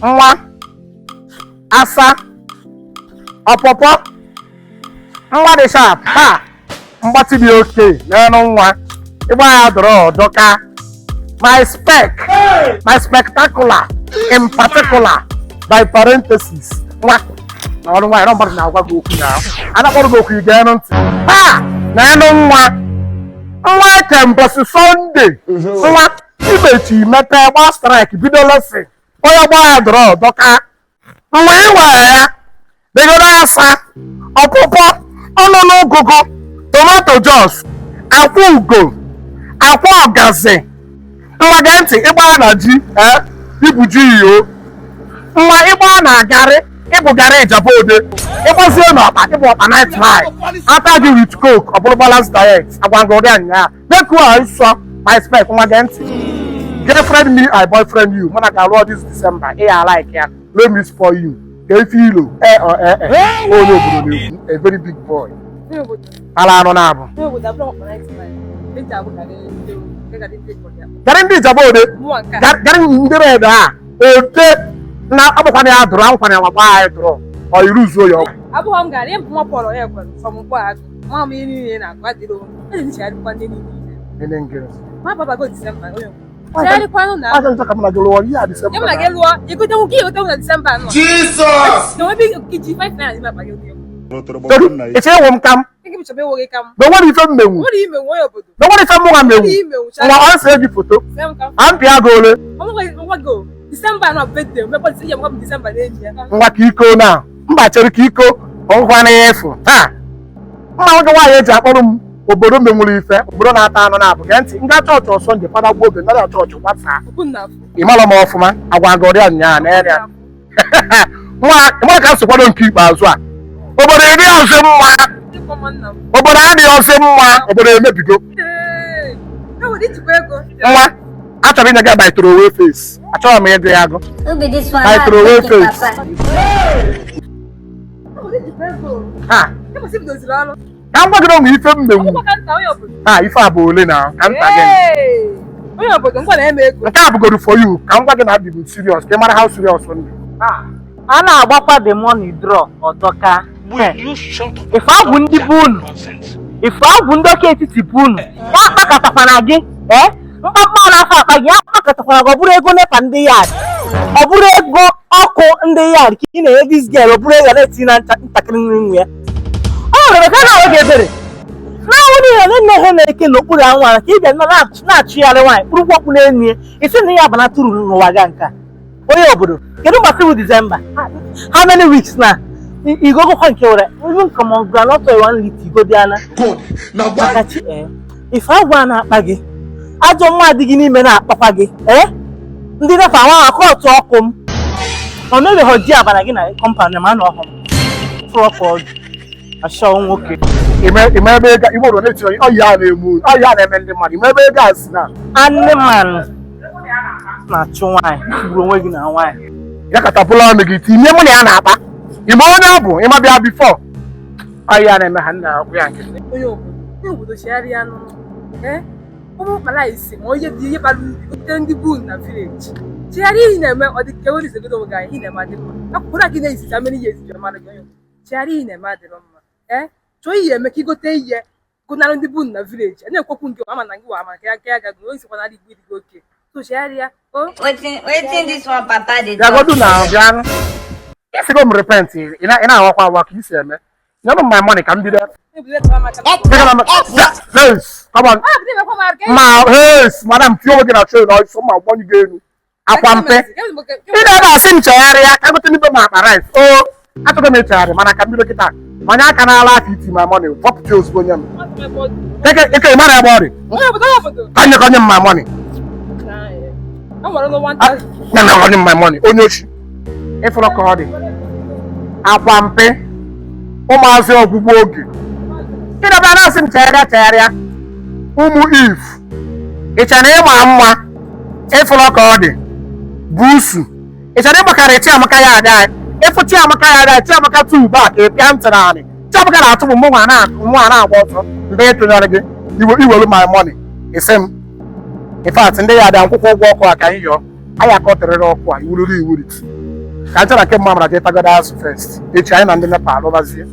Nwa asa ọpọpọ nwa dị sharp ha mgbatị dị oke n'elu nwa ịgba ya dọrọ dọka. My spec, my spectacular in particular, by parenthesis. Nwa na ọrụ nwaanyị na mmadụ na-agwa gị okwu na a na-akpọrọ gị okwu, ị ga-enu ntị ha na enu nwa. Nwa eke mbọsị Sunday, nwa imechi mepee gba strike, bido lesson, onye gbaa ya dọrọ dọka. Mgbe ị nwere ya degoro asa ọpụpọ ọnụnụ ụgụgụ, tomato jos, akwa ugo, akwa ọgazi. Nwa, gee ntị, ịgba na ji, ee, ibu ji iyo. Nwa, ịgba na garị, ịbụ garị Ijabode. Ịgbazie n'ọkpa, ịbụ ọkpa night fly. Ata gị with Coke, ọ bụrụ balance diet. Agwa gị ụdị anya mekuo nsọ. My spec, nwa, gee ntị. Girlfriend me, I boyfriend you. Mụ na ga-alụọ this December. Ị ya like ya, let me spoil you. Ka ife ilo ee ọ ee ee, onye obodo na-ekwu, a very big boy. Onye obodo. Ala anụ na-abụ. Onye obodo, abụrụ ọkpa 99 eji abụ garị ndị garị ndị Ebonyi akpọ. Garị ndị Ijabode. Mụnwa nke a. Garị ndị red a ote na agbakwana ya dụrụ akwụkwana ya ma gbaa ya dụrụ ọ iruzuo ya ọgwụ. Abụghọ m garị mbụ nwa Pọl onye kwere from mkpọ agụ nwa m. Ihe niile na-akụ adịrị onwe eji nchegharịkwa ndị niile. Nene ngere. Ma babago Disemba, onye obodo, chegharịkwanụ na Aja njọ ka mụ na gị lụọ ihe a Disemba. Ya mụ na gị lụọ, igotenwu ka igotenwu na Disemba nọ. Jesus! Na ebe iji 5 naira n'ime akpa gị oge. Kedu eche ịwụ m ka m Gị bụ chọba ịwụ gị ka m. Na onwere ife m menwu. Nwere ime nwe onye obodo. Na onwere ife mụnwa menwu. Nwere ime nwụcha. Nwa, ọ sị gị foto. Sị m ka m. A m pịa gị ole. Ọnwa gị o Disemba nọ birthday mekwa ihe mgbe bụ Disemba na-eji ya. Nwa, ka iko na mba chere ka iko ọgwụkwa na ya efu taa. Mma nwoke nwaanyị eji akpọrọ m obodo menwuru ife obodo na-ata anụ na-abụ. Gee ntị, nga chọọchị ọsọ nje fada gbuo oge nara chọọchị gbasaa. Okwu nna afụ. Ị mara m ọfụma, agwa gị ọrịa nyaa na ere nwa. Ị mara ka m si kwado nke ikpeazụ a, obodo eri ọzọ mma. Dịkwa mma nna m. Obodo adịghị ọzọ mma, obodo emebigo. Ee, e nwere ijikwa ego. Nwa, achọrọ inye gị by throwaway face, achọrọ m ịgụ ya agụ. Who be this one? I throw away Thank you, face. Papa. E nwere ijikwa ego. Ha. Ịkwụsị bidoziri ọrụ. Ka m gwa gị na onwe ife m menwu. Ọgwụkwa ka nta, onye obodo. Ha, ife a bụ ole na ka nta gị. Ee, onye obodo, ngwa na-eme ego. Nke a bụgoro for you, ka m gwa gị na adị m serious, ka ị mara how serious m dị. A na-agbakwa the money draw ọdọka. Ife agwụ ndị bụ unu, ife agwụ ndị ọka etiti bụ unu ya akpakọtakwana gị. Ee, mkpakpa n'afọ akpa gị akpakọtakwana gị. Ọ bụrụ ego NEPA ndị yard, ọ bụrụ ego ọkụ ndị yard ka ị na-enye this girl, ọ bụrụ ego na-etinye na ntakịrị nri nwa ya. Ọ nwere ka na oge ebere na-anwụ niile na nne ha na-eke n'okpuru anwụ ala ka ị bịa na-achụgharị nwaanyị kpụrụkwa ọkpụ n'elu ya, isi na ya abanata uru n'ụwa ga nka. Onye obodo, kedu mgbasị bụ Disemba? How many weeks na igogokwa nke were even common groundnut oil 1 litre igo bịana. God, now why? Maka chi, ee, ife agwụ a na-akpa gị, ajọ mma dị gị n'ime na-akpakwa gị. Ee, ndị NEPA nwa akọtụ ọkụ m ọ mebeghị ji abana gị na compound ma na ọhụ m fụrụ ọkụ ọdụ achọ nwoke. Ime ebe ego igbo ruo na-etinye ọyị a na-eme ọyị a na-eme ndị mmadụ. Ime ebe ego a si na anụmanụ na-achụ nwaanyị igburu onwe gị na nwaanyị. Ya katapụla ọnụ gị tinye mụ na ya na-akpa. Ime onye ọ bụ ịma bịa before ọyị a na-eme ha nna akwụ ya nkịtị. Onye obodo, onye obodo, chegharịa nụ. Ee, ụmụ mkpara isi ma onye dị ihe bara uru gotere ndị bụ na village. Chegharịa, ihe na-eme ọ dị ka ewere isegodo onwe gị anya. Ihe na-eme adị mma akwụkwọ gị na-ezicha mmiri ihe eziji mmadụ gị. Onye obodo, chegharịa, ihe na-eme adịrọ mma. Ee, chọọ ihe eme ka igote ihe gụnarụ ndị bụ na village a na-ekwekwu nke ama na gị wa ama nke ya gago onye sikwa na igbo ịdịgo oke so chegharịa o. Wetin this one papa dey talk? Bịagodu na bịa isigo m repent. Ị na-awakwa awa ka isi eme. Nyere m my money ka m bido. Ebido tụwa maka Yes, come on. Ah, bido emekwa m aka. Ma hey, madam, tinye onwe gị na train ọsọ ma gbanye gị elu akwa mpe. Ị na-ebe asị m chegharịa ka gote n'ibe m akpa rice o. Achọghị m ịchegharị, mana ka m bido kịta manye aka n'ala aka iti my money vọpụta ozugbo nye m. Eke ị mara ebe ọ dị. Onye obodo, onye obodo. Ka nye ka nye m my money. A nwere ụlọ 1000. Nye na nye m my money, onye ochi. Ịfụrụ ka ọ dị akwa mpe ụmụazị ọgwụgwụ oge ị na-abịa na-asị m chegharịa, chegharịa. Ụmụ if ị na ịma mma, ịfụrụ ka ọ dị buusu. Ị chọrọ ịgbakarị Chiamaka ya adị anyị ịfụ Chiamaka ya adị anyị Chiamaka tu back ịpịa ntị naanị Chiamaka na-atụpụ mụ nwa na na-agba ọsọ mgbe ị tụnyere gị iwe iwelu my money. Isi m, in fact, ndị ya adị akwụkwọ ụgwọ ọkụ a ka anyị yọọ anyị akọtịrịrị ọkụ a iwuriri iwuri. Ka anyị chọrọ nke mma mara jee tagodo azụ first. Echi anyị na ndị NEPA alụbazie.